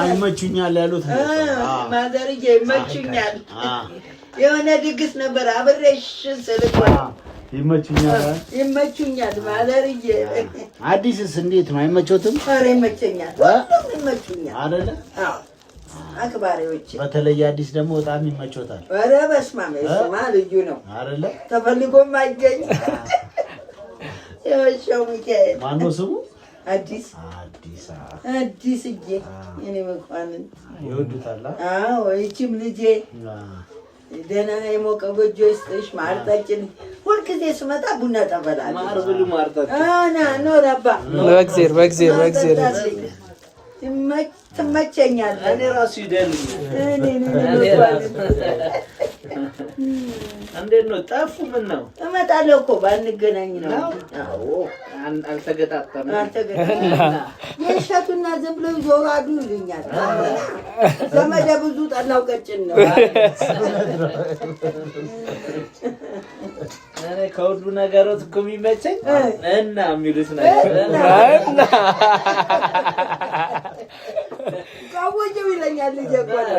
ይመቹኛል ያሉት ማዘርዬ ይመቹኛል። የሆነ ድግስ ነበር አብሬሽ ስልክ ይመቹኛል ይመቹኛል ማዘርዬ። አዲስስ እንዴት ነው? አይመቾትም? ኧረ ይመቸኛል፣ ሁሉም ይመቹኛል አይደለ? አዎ አክባሪዎች። በተለይ አዲስ ደግሞ በጣም ይመቾታል። ኧረ በስመ አብ እሱማ ልዩ ነው አይደለ? ተፈልጎም አይገኝ። የመሸው ሚካኤል ማነው ስሙ? አዲስ። አዲስ። አዲስዬ እኔ መኳንንት ይወዱታል። አዎ ይቺም ልጄ ደህና የሞቀ ጎጆ ይስጥሽ። ማር ጠጭን። ሁልጊዜ ስመጣ ቡና ጠፈላለሁ። ማር ብሉ፣ ማር ጠጡ። ና ኖር አባ። በእግዜር በእግዜር በእግዜር። ትመቸኛለህ። እኔ ራሱ ይደልኛል። እንዴት ነው ጠፉ? ምን ነው? እመጣለሁ እኮ ባንገናኝ ነው። አዎ። አልተገጣጠምም። አልተገጣጠምም። የእሸቱና ዝም ብለው ይዞራሉ ይሉኛል። ዘመደ ብዙ ጠላው ቀጭን ነው። እኔ ከሁሉ ነገሮት እኮ የሚመቸኝ እና የሚሉት ነገር። እና ቀውጭው ይለኛል ልጄ እኮ ነው።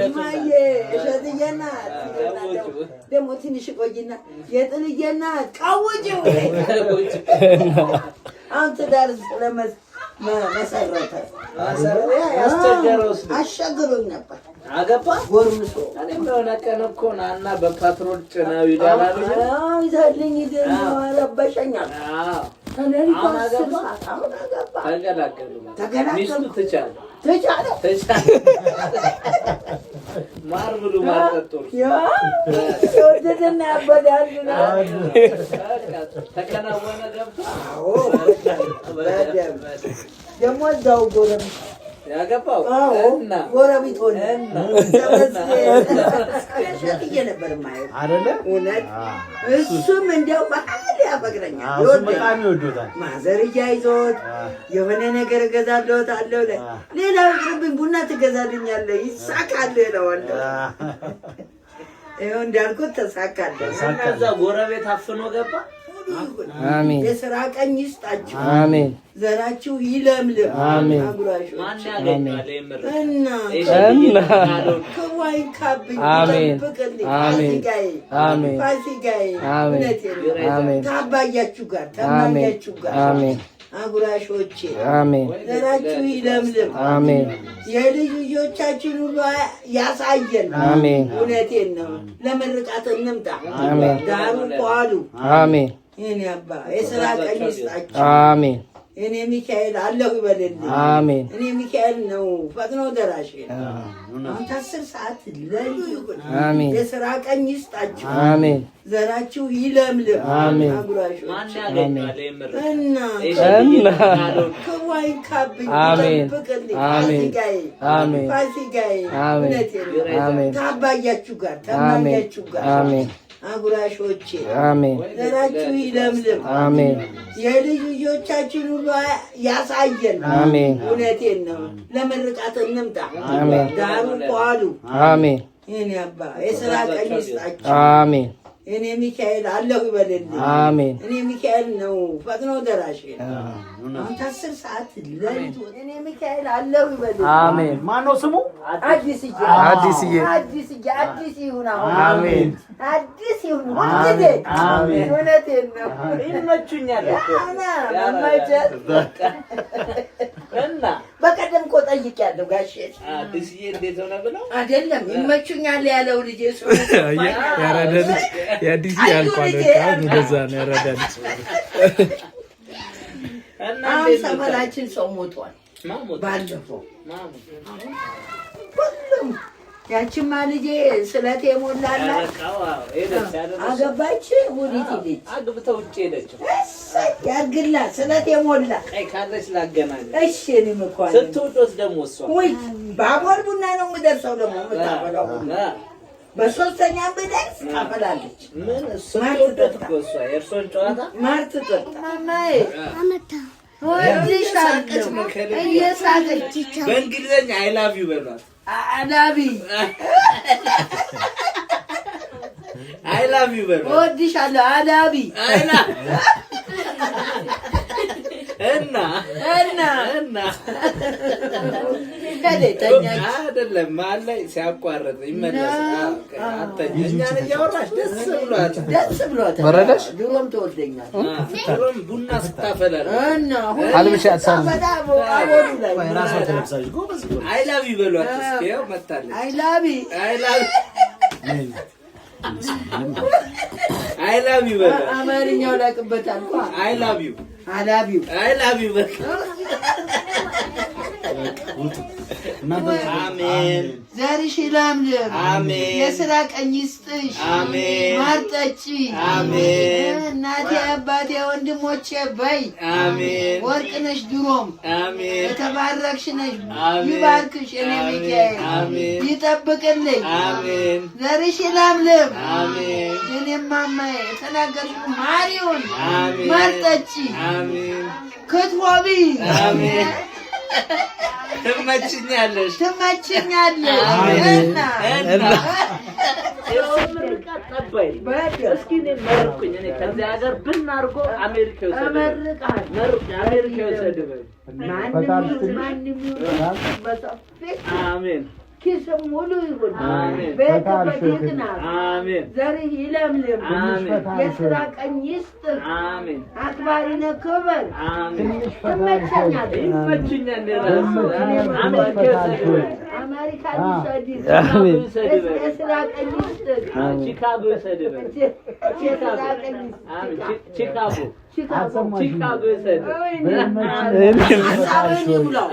እማዬ እሸትዬ ናት። ደግሞ ትንሽ ቆይና የጥልዬ ናት ቀውጭው። አሁን ትዳር ስለመሰረተ ያስቸገረውስ አስቸግሮኝ ነበር። አገባ። ጎርምሶ። እኔም የሆነ ቀን እኮ ናና በፓትሮል ጭነው ይዳላሉ። ይዘልኝ ረበሸኛል። ከሌሊቱ አሁን 10 አገባ? ሰዓት አሁን አገባ። ተገላገሉ። ተገላገሉ። ሚስቱ ትቻለ። ተቻለ። ተቻለ። ማር ብሉ፣ ማር ጠጡ። ያ የወደደና ያበደ አንድ ነው። ተከናወነ ገብቶ። አዎ በደምብ ደግሞ እዛው ጎረቤት ያገባው። አዎ። እና ጎረቤት ሆነ። እና እሸትዬ ነበር የማየው። አይደለ? እውነት እሱም እንዲያው በኃይል ያፈቅረኛል። እሱም በጣም ይወዱታል። ማዘርያ ይዞት የሆነ ነገር እገዛልዎታለሁ፣ ሌላው ይቅርብኝ፣ ቡና ትገዛልኛለህ፣ ይሳካል እለዋለሁ። ይኸው እንዳልኩት ተሳካለሁ። እና እዛ ጎረቤት አፍኖ ገባ። አሜን። የስራ ቀኝ ይስጣችሁ፣ አሜን። ዘራችሁ ይለምልም። አሜን። አጉራሾች። ማን ያገኘዋል? የምር። እና እና ክፉ አይንካብኝ፣ አሜን። ይጠብቅልኝ። አሜን። ፋሲካዬ። አሜን። ፋሲካዬ። አሜን። እውነቴን ነው። አሜን። ታባያችሁ ጋር አሜን። ተማያችሁ ጋር አሜን። አጉራሾቼ። አሜን። ዘራችሁ ይለምልም። አሜን። የልጅ ልጆቻችን ሁሉ ያሳየን። አሜን። እውነቴን ነው። ለምርቃት እንምጣ። አሜን። ዳሩ ቋሉ። አሜን። እኔ አባ የስራ ቀኝ ይስጣችሁ። አሜን። እኔ ሚካኤል አለሁ ይበልልኝ። አሜን። እኔ ሚካኤል ነው ፈጥኖ ደራሽ። አሁን 10 ሰዓት ለሉ ይሁን። አሜን። የስራ ቀኝ ይስጣችሁ። አሜን። ዘራችሁ ይለምልም። አሜን። አጉራሾች። ማን ያገኘዋል? የምር። እና እና ክፉ አይንካብኝ፣ አሜን። ይጠብቅልኝ። አሜን። ፋሲካዬ። አሜን። ፋሲካዬ። አሜን። እውነቴን ነው። አሜን። ታባያችሁ ጋር አሜን። ተማያችሁ ጋር አሜን። አጉራሾቼ። አሜን። ዘራችሁ ይለምልም። አሜን። የልጅ ልጆቻችን ሁሉ ያሳየን። አሜን። እውነቴን ነው። ለምርቃት እንምጣ። አሜን። ዳሩ ቋሉ። አሜን። እኔ አባ የስራ ቀኝ ይስጣችሁ። አሜን። እኔ ሚካኤል አለሁ ይበልልኝ። አሜን። እኔ ሚካኤል ነው ፈጥኖ ደራሽ። አሁን 10 ሰዓት ለሊቱ እኔ ሚካኤል አለሁ ይበልልኝ። አሜን። ማነው ስሙ? አዲስዬ። አዲስዬ። አዲስዬ አዲስ ይሁን አሁን። አሜን። አዲስ ይሁን ሁልጊዜ። አሜን። እውነቴን ነው። ይመቹኛል እኮ። አና መመቸት። እና በቀደም እኮ ጠይቄያለሁ ጋሼ። አዲስዬ እንዴት ሆነ ብለው። አይደለም ይመቹኛል ያለው ልጄ እሱ። ያራዳ ልጅ የአዲስ ያልኳል። በቃ እንደዛ ነው ያራዳ ልጅ። እና አሁን እንዴት ነው? ሰፈራችን ሰው ሞቷል። ማን ሞተ? ባለፈው ማን ሞተ? ሁሉም ያቺማ ልጄ ስለቴ ሞላላት። ያበቃው፣ አዎ፣ ሄደች አይደል? አገባች ወዴት ሄደች? አግብተው ውጭ ሄደችው። እሰይ ያድርግላት። ስለቴ ሞላ። ቀይ ካለች ላገናኝ። እሺ እኔ መኳንንት። ስትወዶት ደግሞ እሷ ውይ ባቦል ቡና ነው የምደርሰው፣ ደግሞ የምታፈላው ቡና በሶስተኛ ብደርስ ታፈላለች። ምን ስትወዶት እኮ እሷ የእርሶን ጨዋታ። ማር ትጠጣ። ማማዬ እወድሻለሁ። እየሳቀች። በእንግሊዝኛ I love you በሏት። አላቢ። I love you በሏት። እወድሻለሁ አላቢ። I love እና እና እና ሄደች ተኛች። አይደለም፣ መሀል ላይ ሲያቋርጥ ይመለስ። አተኛ እኛን እያወራሽ ደስ ብሏት። ደስ ብሏታል። በረደሽ? ድሮም ትወደኛል። ድሮም ቡና ስታፈላ ነው። እና ሁሌ አልብሻ አትሳልም። ስታፈላ አቦሉ ላይ ራሷ ትለብሳለች። ጎበዝ እኮ ነች። I love you በሏት እስኪ። ያው መታለች። I love you I love I love you በሏት። አማርኛው ላቅበታል እኮ። I love you. I love you. I love you በቃ። ውጡ እናንተ። አሜን። ዘርሽ ይለምልም። አሜን። የስራ ቀኝ ይስጥሽ። አሜን። ማር ጠጪ። አሜን። እናቴ፣ አባቴ፣ ወንድሞቼ በይ። አሜን። ወርቅ ነሽ ድሮም። አሜን። የተባረክሽ ነሽ። አሜን። ይባርክሽ እኔ አሜን። ሚካኤል አሜን። ይጠብቅልኝ። አሜን። ዘርሽ ይለምልም። አሜን። እኔም ማማዬ የተናገርሽው ማር ይሁን። አሜን። ማር ጠጪ። አሜን። ክትፎ ብይ። አሜን። ትመችኛለሽ። ትመችኛለሽ። አሜን። እና እና ምርቃት ጠባይ እስኪ እኔ መርቁኝ። እኔ ከዚህ ሀገር ብን አድርጎ አሜሪካ ይውሰድ። እመርቃለሁ። መርቁኝ፣ አሜሪካ ይውሰድ በል። ማንም ይሁን ማንም ይሁን በሰፊ አሜን። ኪስም ሙሉ ይሁን። አሜን። በሄድክበት ይቅና። አሜን። ዘርህ ይለምልም። አሜን። የስራ ቀኝ ይስጥህ። አሜን። አክባሪ ነህ፣ ክበር። አሜን። ትመቸኛለህ። ይመችኛል። እራሱ አሜሪካ ይውሰድ በል። አሜሪካ ይውሰድህ። ቺካጎ ይውሰድ በል። የስራ ቀኝ ይስጥህ። ቺካጎ ይውሰድ በል። የስራ ቀኝ አሜን። ይስጥህ። ቺካጎ ቺካጎ። ቺካጎ ይውሰድ። ሀሳብህን ይሙላው።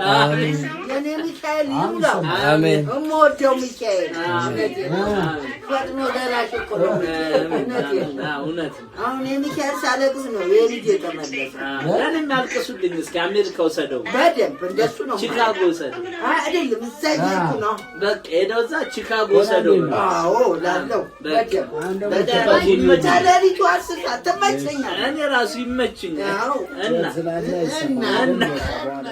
የኔ ሚካኤል ይሙላው። አሜን። የምወደው ሚካኤል፣ እውነቴን ነው። ፈጥኖ ደራሽ እኮ ነው ሚካኤል። እውነቴን ነው። እውነት ነው። አሁን የሚካኤል ሳለቅስ ነው የልጅ የተመለሰ። ለእኔም ያልቅሱልኝ እስኪ፣ አሜሪካ ውሰደው። በደንብ እንደሱ ነው። ቺካጎ ውሰደው። አይደለም፣ እዛ እየሄድኩ ነው። በቃ ሄደው እዛ ቺካጎ ውሰደው። አዎ ላለው በደንብ ይመችኛል። ከሌሊቱ 10 ሰዓት ትመቸኛለህ። እኔ ራሱ ይመችኛል። አዎ። እና ስላለ አይሰማም። እና በኋላ።